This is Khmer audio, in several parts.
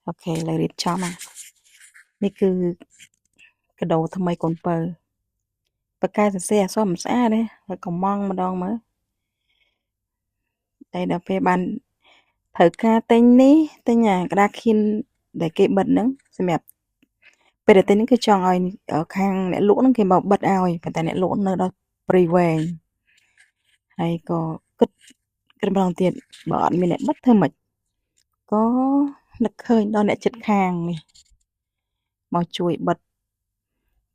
OK ឥឡូវរៀបចំហើយនេះគឺកាដូថ្មីកូនពៅបកកែសរសេរអក្សរមិនស្អាតទេហើយកំងម្ដងមើលតែដល់ពេលបានត្រូវការទិញនេះទិញអាក្តារខៀនដែលគេបិទហ្នឹងសម្រាប់ពេលដែលទិញហ្នឹងគឺចង់ឲ្យខាងអ្នកលក់ហ្នឹងគេមកបិទឲ្យប៉ុន្តែអ្នកលក់នៅដល់ព្រៃវែងហើយក៏គិតគិតម្ដងទៀតបើអត់មានអ្នកបិទធ្វើម៉េចក៏នឹកឃើញដល់អ្នកចិត្តខាងនេះមកជួយបិទ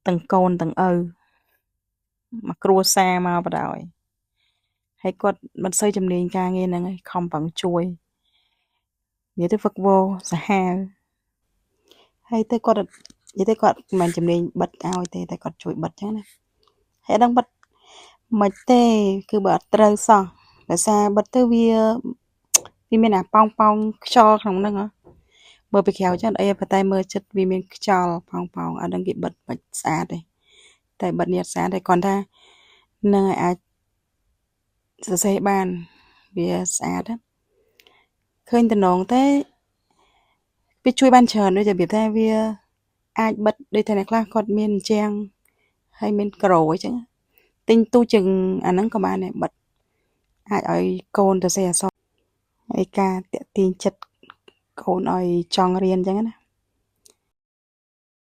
ទាំងកូនទាំងឪមកគ្រួសារមកបដ ாய் ហើយគាត់មិនសូវជំនាញការងារហ្នឹងឯងខំប្រឹងជួយនិយាយទៅវឹកវរសាហាវហើយទៅគាត់និយាយទៅគាត់មិនមែនជំនាញបិទឲ្យទេតែគាត់ជួយបិទចឹងណាហើយអត់ដឹងបិទមិនទេគឺបើអត់ត្រូវសោះដោយសារបិទទៅវាវាមានអាប៉ោងប៉ោងខ្យល់ក្នុងហ្នឹងហ៎មើលពីក្រៅចឹងអីប៉ុន្តែមើលចិត្តវាមានខ្យល់ប៉ោងប៉ោងអត់ដឹងគេបិទមិនស្អាតទេតែបិទនេះអត់ស្អាតទេគ្រាន់ថានឹងឲ្យអាចសរសេរបានវាស្អាតណាឃើញតំណងតែវាជួយបានច្រើនដូចរបៀបថាវាអាចបិទដូចថាអ្នកខ្លះគាត់មានអញ្ចឹងហើយមានក្រូអញ្ចឹងទិញទូជាងអាហ្នឹងក៏បានដែរបិទអាចឲ្យកូនទៅសេអក្សរហើយការតាក់ទាញចិត្តកូនឲ្យចង់រៀនអញ្ចឹងណា